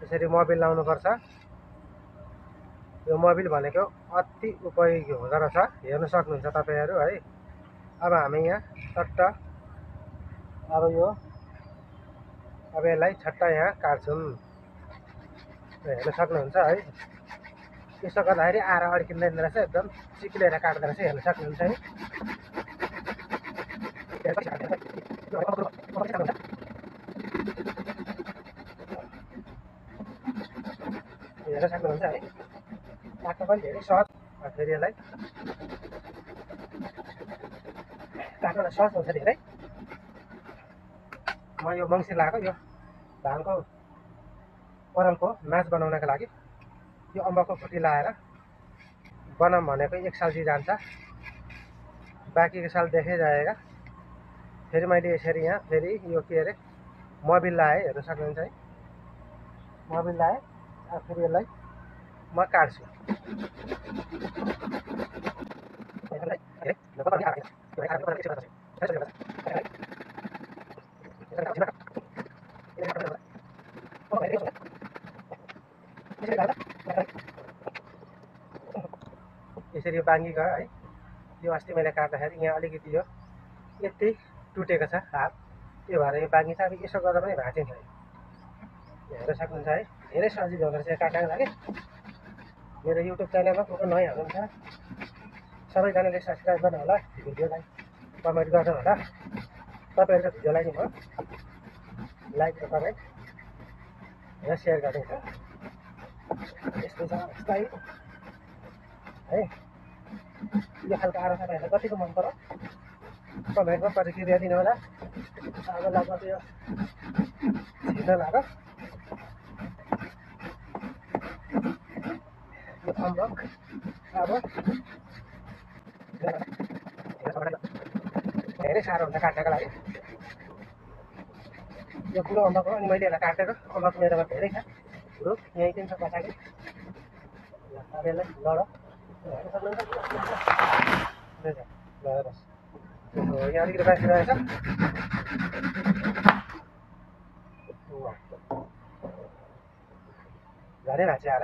यसरी मोबिल लाउनुपर्छ। यो मोबिल भनेको अति उपयोगी हुँदो रहेछ, हेर्न सक्नुहुन्छ तपाईँहरू है। अब हामी यहाँ चट्ट अब यसलाई छट्ट यहाँ काट्छौँ, हेर्न सक्नुहुन्छ है। यसो गर्दाखेरि आएर अड्किँदैन रहेछ, एकदम चिप्लेर काट्दो रहेछ, हेर्न सक्नुहुन्छ है। हेर्न सक्नुहुन्छ है, काट्न पनि धेरै सहज। फेरि यसलाई काट्न सहज हुन्छ धेरै। म यो मङ्सिर लगाएको यो धानको परालको माच बनाउनका लागि यो अम्बकको खुट्टी लाएर बनाऊँ भनेको 1 साल चाहिँ जान्छ, बाँकीको साल देखै जाएगा। फेरि मैले यसरी यहाँ फेरि यो के अरे मोबिल लाएँ, हेर्न सक्नुहुन्छ है। मोबिल लाएँ, फेरि यसलाई म काट्छु। यसरी बाङ्गी गयो है। यो अस्ति मैले काट्दाखेरि यहाँ अलिकति यो यति टुटेको छ हात, त्यो भएर यो बाङ्गी चाहिँ अब यसो गर्दा पनि भाँचिन्छ है। हेर्न सक्नुहुन्छ है, धेरै सजिलो हुँदो रहेछ काट्नको लागि। मेरो युट्युब च्यानलमा को को नयाँ हुनुहुन्छ सबैजनाले सब्सक्राइब गर्नु होला, भिडियोलाई कमेन्ट गर्नु होला। तपाईँहरूको भिडियोलाई नि म लाइक र कमेन्ट र सेयर गर्दैछु। यस्तै छ यस्तै है। यो खालको आरो तपाईँहरूलाई कतिको मन पर्यो कमेन्टमा प्रतिक्रिया दिनु होला। अब लगभग यो छिर्न लाग्यो यो अम्बक। अब धेरै साह्रो हुन्छ काट्नको लागि यो बुढो अम्बक हो। अनि मैले यसलाई काटेको अम्बक मेरोमा धेरै छ, रुख यहीँ पनि छ पछाडि। अब यसलाई लड यहाँ अलिकति बाँकी रहेछ, झनै भाँच्यो आएर।